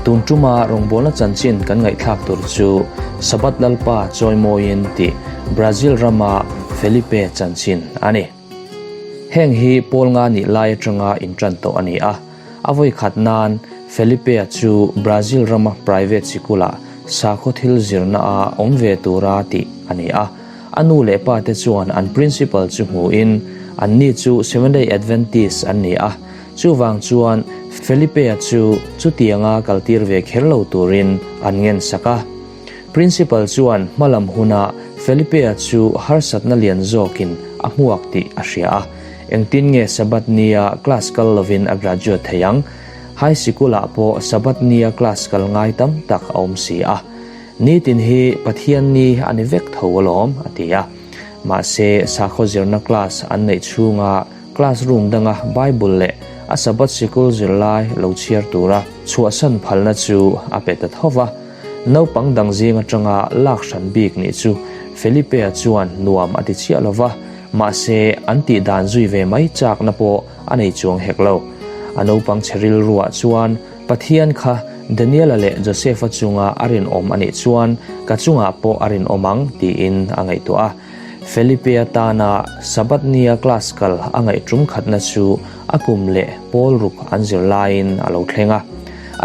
Tun tuma rawngbawlna chanchin kan ngaihthlak tur chu Sabbath Lalpa chawimawiin tih Brazil rama Felipe chanchin a ni. Heng hi Paul nga nih lai atanga intan tawh a ni a. A vawi khat nan Felipe-a chu Brazil rama private sikulah sakhaw thil zirna a awm ve tura tih a ni a. A nu leh pa te chuan an principal chu hmuhin anni chu Seventh-day Adventist an ni a. Chuvang chuan Felipe-a chu chutianga kaltir ve kher lo turin an ngensak a. Principal chuan hmalam huna Felipe-a chu harsatna lian zawkin a hmuak tih a hria a. Engtin nge Sabbath nia class kal lovin a graduate thei ang? High sikulah pawh Sabbath nia class kal ngai tam tak a awm si a. Nitin hi Pathian ni a ni vek tho alawm, a ti a. Mahse, sakhaw zirna class an neih chhunga Classroom danga Bible leh a Sabbath sikul zirlai lo chhiar tura chhuahsan phalna chu a pe ta tho va. Naupang dang zing atanga lak hran bik nih chu Felipe-a chuan nuam a ti chiah lo va, mahse an tih dan zui ve mai chakna pawh a nei chuang hek lo. A naupang chhe rilruah chuan Pathian kha Daniela leh Joseph-a chunga a rinawm a nih chuan ka chungah pawh a rinawm ang tiin a ngaihtuah a. Felipe-a tana Sabbath nia class kal a ngaih tum khatna chu a kum leh pawl ruk an zir laiin a lo thleng a.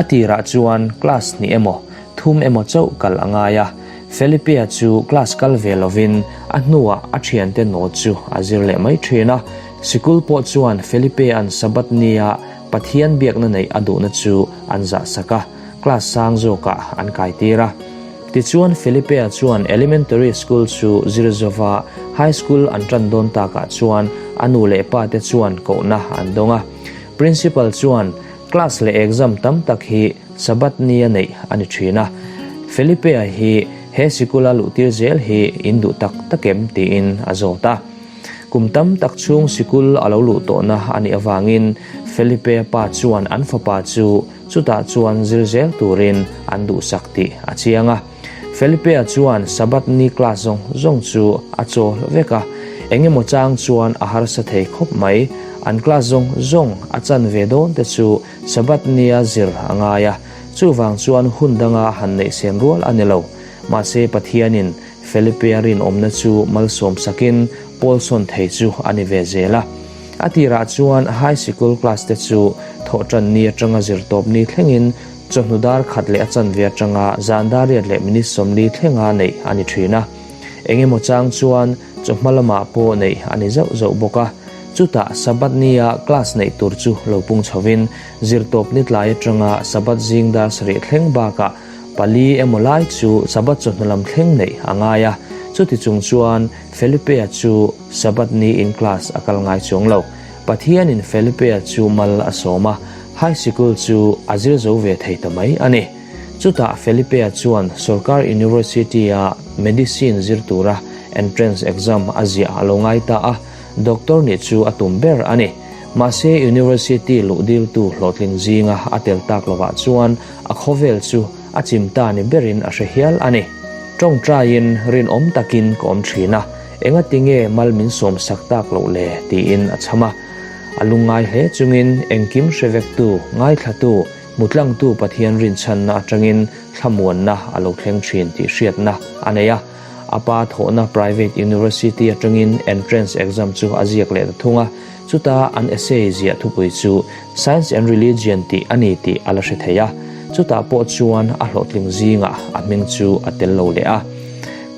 A tirah chuan class hnih emaw, thum emaw chauh kal a ngai a. Felipe-a chu class kal ve lovin a hnuah a thiante note chu a zir leh mai thin a. Sikul pawh chuan Felipe-a'n Sabbath nia Pathian biakna neih a duhna chu an zahsak a, class sang zawkah an kaitir a. Tichuan Felipe-a chuan elementary school chu zir zova high school an tan dawn takah chuan a nu leh pa te chuan kohna an dawng a. Principal chuan class leh exam tam tak hi Sabbath ni a neih a ni thin a. Felipe-a hi he sikula luhtir zel hi in duh tak tak em tiin a zawt a. Kum tam tak chhung sikul a lo luh tawhna a nih avangin Felipe-a pa chuan an fapa chu Chutah chuan zir zel turin an duhsak tih a chiang a. Felipe-a chuan Sabbath ni class zawng zawng chu a chawl vek a, eng emaw chang chuan a harsa thei khawp mai. An class zawng zawng a chan ve dawn te chu Sabbath nia zir a ngai a, chuvang chuan hun danga han neih sen rual a ni lo. Mahse Pathianin Felipe-a rinawmna chu malsawm sakin Paulson thei chu a ni ve zel a. A tirah chuan high sikul class te chu thawhṭan ni aṭanga zirtawp ni thlengin chawhnu dar khat leh a chanve aṭanga zan dar riat leh minute 40 thlenga neih a ni ṭhin a. Eng emaw chang chuan chawhma lamah pawh neih a ni zauh zauh bawk a. Chutah Sabbath nia class neih tur chu lo pung chhovin zirtawp ni tlai aṭanga Sabbath zing dar sarih thleng bakah pali emaw lai chu Sabbath chawhnu lam thleng neih a ngai a. Chuti chung chuan Felipe-a chu Sabbath ni in class a kal ngai chuang lo. Pathianin Felipe-a chu mal a sawm a, high sikul chu a zir zo ve thei ta mai a ni. Chutah Felipe-a chuan sorkar university-a medicine zir tura entrance exam a ziah a lo ngai ta a, doctor nih chu a tum ber a ni. Mahse university luh diltu hlawhtling zinga a tel tak lovah chuan a khawvel chu a chim ta ni berin a hre hial a ni. Tawngtaiin rinawm takin ka awm thin a, Engati nge mal min sawm sak tak loh le? tiin a chham a. A lungngai hle chungin engkim hre vektu, ngaithlatu, mutlangtu Pathian rinchhanna atangin thlamuanna a lo thleng thin tih hriatna a nei a. A pa thawhna private university atangin entrance exam chu a ziak leh ta thung a. Chuta an essay ziah thupui chu Science and Religion tih a ni tih a la hre thei a. Chutah pawh chuan a hlawhtling zingah a hming chu a tel lo leh a.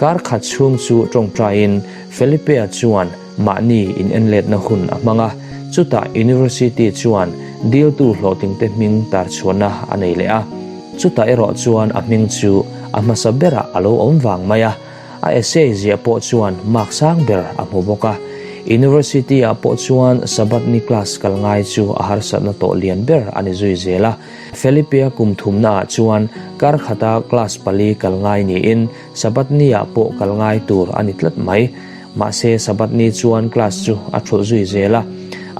Kar khat chhung chu tawngtaiin Felipe-a chuan mahni inenletna hun a hmang a, chutah University chuan diltu hlawhtlingte hming tarchhuahna a nei leh a. Chutah erawh chuan a hming chu a hmasa berah a lo awm vang mai a, a essay ziah pawh chuan mark sang ber a hmu bawk a. University-ah pawh chuan Sabbath ni class kal ngai chu a harsatna tawh lian ber a ni zui zel a. Felipe-a kum thumnaah chuan kar khata class pali kal ngai niin Sabbath ni-ah pawh kal ngai tur a ni tlat mai. Mahse Sabbath ni chuan class chu a thulh zui zel a,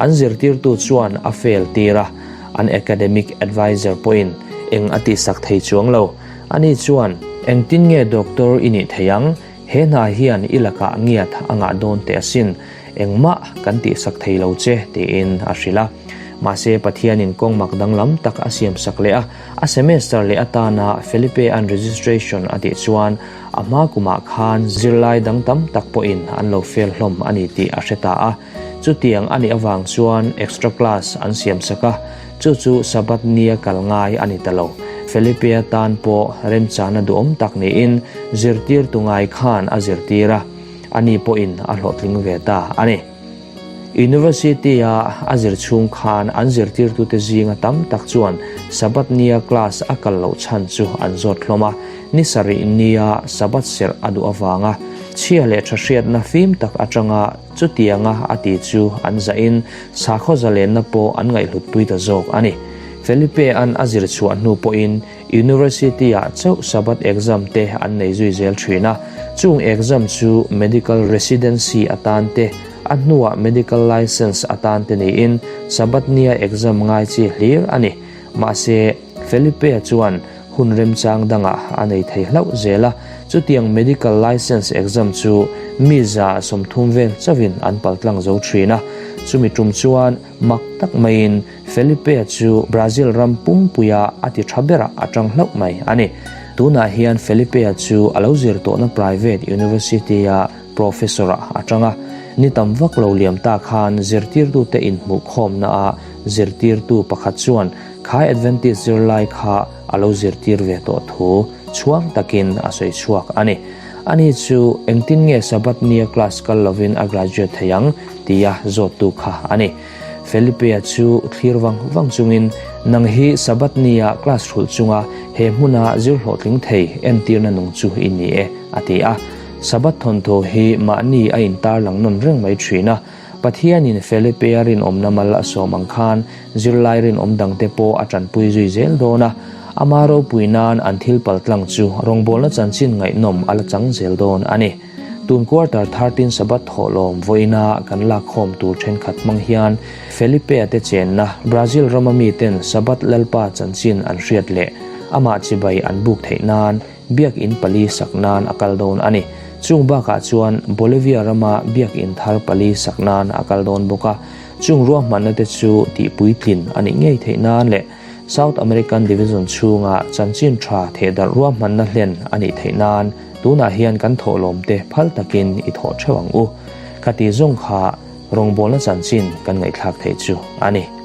an zirtirtu chuan a fail tir a, an academic advisor pawhin eng a tihsak thei chuang lo. Ani chuan, Engtin nge doctor i nih thei ang? He hna hian i lakah ngiat a ngah dawn teh asin, engmah kan tihsak thei lo che, tiin a hrilh a. Mahse, Pathianin kawng mak danglam tak a siamsak leh a, a semester leh atana Felipe-a'n registration a tih chuan a hma kumah khan zirlai dang tam tak pawhin an lo fail hlawm a ni tih a hre ta a. Chutiang a nih avang chuan extra class an siamsak a, chu chu Sabbath nia kal ngai a ni ta lo. Felipe-a tan pawh remchana duhawm tak niin zirtirtu ngai khan a zirtir a, ani pawhin a hlawhtling ve ta a ni. University-a a zir chhung khan an zirtirtute zinga tam tak chuan Sabbath nia class a kal loh chhan chu an zawt hlawm a, ni sarih nia Sabbath serh a duh avanga chhia leh tha hriatna fim tak atanga chutianga a ti chu an zahin sakhaw zalenna pawh an ngaihhlutpui ta zawk a ni. Felipe-a'n a zir chhuah hnu pawhin University-ah chauh Sabbath exam te an nei zui zel thin a, chung exam chu medical residency atan te, a hnuah medical license atan te niin Sabbath nia exam ngai chi hlir a ni. Mahse, Felipe-a chuan hun remchang dangah a nei thei hlauh zel a, chutiang medical license exam chu mi 130 vel chauhin an paltlang zo thin a, chumi tum chuan mak tak maiin Felipe chu Brazil ram pumpuia a ti tha berah a tang hlauh mai a ni. Tunah hian Felipe chu a lo zir tawhna private university-a professor-ah a tang a. Ni tam vak lo liam ta khan zirtirtute inhmuhkhawmnaah zirtirtu pakhat chuan khai Adventist zirlai kha a lo zirtir ve tawh thu chhuang takin a sawi chhuak a ni. Ani chu engtin nge Sabbath nia class kal lovin a graduate thei ang tia zawttu kha a ni. Felipe-a chu thlir vang vang chungin, Nang hi Sabbath nia class hrulh chunga he hmuna zir hlawhtling thei entirna nung chu i ni e, a ti a. Sabbath thawnthaw hi mahni a intarlang nawn reng mai thin a. Pathianin Felipe-a rinawmna mal a sawm ang khan zirlai rinawm dangte pawh a tanpui zui zel dawn a. Ama ropui nan an thil paltlang chu rawngbawlna chanchin ngaihnawm a la chang zel dawn a ni. Tun quarter 13 Sabbath thawhlawm vawiina kan lakkhawm tur thenkhat hmang hian Felipe-a te chenna Brazil rama miten Sabbath Lalpa chanchin an hriat leh amah chibai an buk theih nan Biakin pali sak nan a kal dawn a ni. Chung bakah chuan Bolivia rama Biakin thar pali sak nan a kal dawn bawk a. Chung ruahmanna te chu tihpuitlin a nih ngei theih nan leh South American Division chhunga chanchin tha thehdarh ruahmanna hlen a nih theih nan tunah hian kan thawhlawmte phal takin i thawh theuh ang u. Khati zawng kha rawngbawlna chanchin kan ngaihthlak theih chu a ni.